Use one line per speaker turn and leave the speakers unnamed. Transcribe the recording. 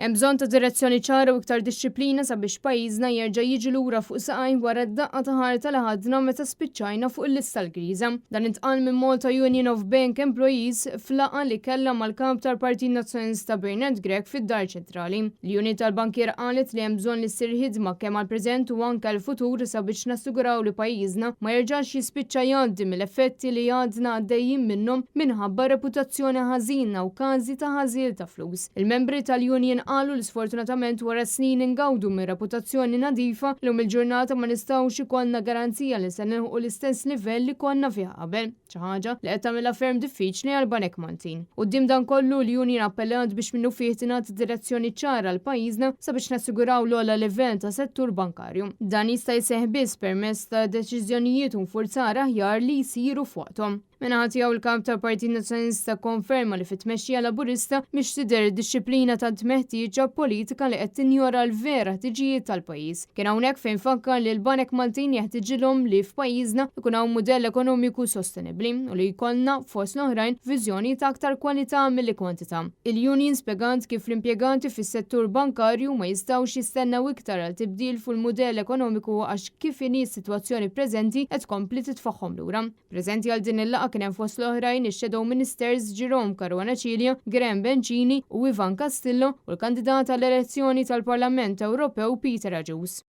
Hemm bżonn ta' direzzjoni ċara u iktar dixxiplina sabiex pajjiżna jerġa' jiġi lura fuq saqajh wara d-daqqa ta' ħarta li ħadna meta spiċċajna fuq il-lista l-griża. Dan intqal minn Malta Union of Bank Employees f'laqgħa li kellha mal-Kap tal-Partit Nazzjonalista Bernard Grech fid-Dar Ċentrali. L-Union tal-Bankier qalet li hemm bżonn li ssir ħidma kemm għall-preżent u anke għall-futur sabiex nassiguraw li pajjiżna ma jerġax jispiċċa jgħaddi mill-effetti li għadna għaddejjin minnhom minħabba reputazzjoni ħażina u każi ta' ħażil ta' flus. Il-membri tal-union qalu li sfortunatament wara snin ingawdu minn reputazzjoni nadifa, llum il-ġurnata ma nistgħux ikollna garanzija li se nilħqu l-istess livell li konna fih qabel, xi ħaġa li qed tagħmilha ferm diffiċli għall-banek Maltin. Quddiem dan kollu, l-union appellat biex minnufih tingħata direzzjoni ċara għal pajjiżna sabiex nassiguraw l-ogħla livell ta' settur bankarju. Dan jista' jseħħ biss permezz ta' deċiżjonijiet u nfurzar aħjar li jsiru f'waqthom. Min-naħa tiegħu l-Kap tal-Partit Nazzjonalista kkonferma li fit-tmexxija Laburista mhix tidher id-dixxiplina tant meħtieġa b'politika li qed tinjora l-vera ħtiġijiet tal-pajjiż. Kien hawnhekk fejn fakkar li l-banek Maltin jeħtiġilhom li f'pajjiżna jkun hawn mudell ekonomiku sostenibbli u li jkollna, fost l-oħrajn, viżjoni ta' aktar kwalità milli kwantità. Il-union spjegat kif l-impjegati fis-settur bankarju ma jistgħux jistennew iktar għal tibdil ful-mudell ekonomiku għax kif inhi s-sitwazzjoni preżenti qed tkompli titfagħhom lura. Preżenti għal din il-laqgħa kien hemm fost l-oħrajn ix-Shadow Ministers Jerome Caruana Cilia, Graham Bencini u Ivan Castillo u l-kandidat għall-elezzjoni tal-Parlament Ewropew Peter Agius.